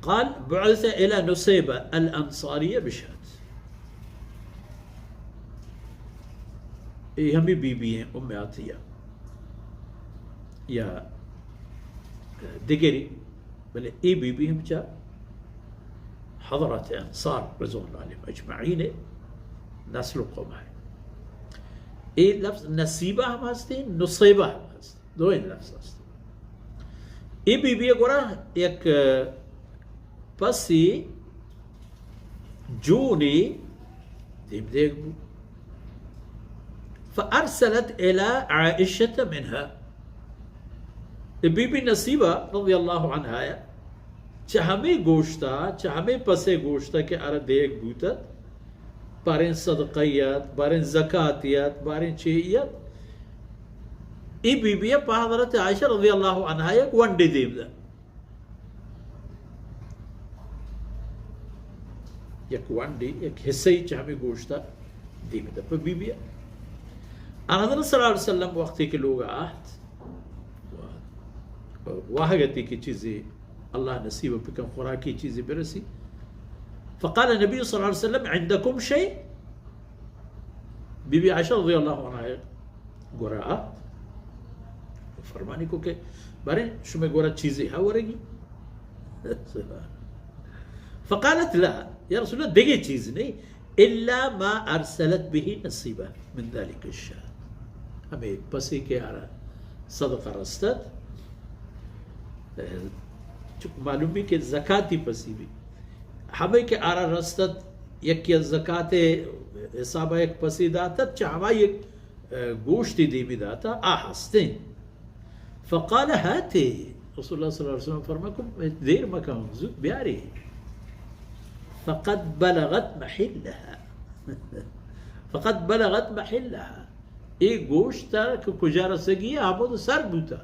قال: بعث إلى نصيبة الأنصارية بشاة. اے ہمیں بی بی ہیں، ام عطیہ یا دگری، بلے اے بی بی ہم چا حضرات انصار رضوان اللہ علیہم اجمعین نسل و قوم ہے۔ اے لفظ نصیبہ ہم ہستے، نصیبہ ہم ہستے، دو این لفظ ہستے۔ اے بی بی گورا یک پسی جونی دیم دیگ بو۔ فارسلت الی عائشة منها۔ اے بی بی نصیبہ رضی اللہ عنہا چہ ہمے گوشتا، چہ ہمے پسے گوشتا کہ ارا دیگ بوتت، باریں صدقہ یت، باریں زکات یت، باریں چے یت، اے بی بی پہ حضرت عائشہ رضی اللہ عنہا یک ونڈے دیم دات۔ یک ونڈے، یک حصہ چہ ہمے گوشتا دیم دات پہ بی بی۔ آن حضرت صلی اللہ علیہ وسلم وقتی کہ لوگ آت، واہگتی کہ چیزی اللہ نصیب بکن، خوراکی چیزی برسی۔ فقال النبي صلى الله عليه وسلم: عندكم شيء؟ بی بی عائشہ رضی اللہ عنہا گورا آت، فرمانی کو کہ باریں شمے گورا چیزی ہا ورگی؟ فقالت: لا، یا رسول اللہ، دگے چیز نہیں، الا ما ارسلت به نصیبة من ذلك الشاة۔ ہمیں پسے کہ آرا صدقہ رستت، چونکہ معلوم بی کہ زکاتی پسی بی، ہمیں کہ آرا رستت، یکی از زکات حسابا یک پسی داتت، چہ ہما یک گوشتی دیمی داتا، آ ہستیں۔ فقال: هاته۔ رسول اللہ صلی اللہ علیہ وسلم فرمائے کو دیر مکن، زود بیاری۔ فقد بلغت محلها۔ فقد بلغت محلها۔ اے گوشت کہ کجا رسگی، آمود سر بوتا۔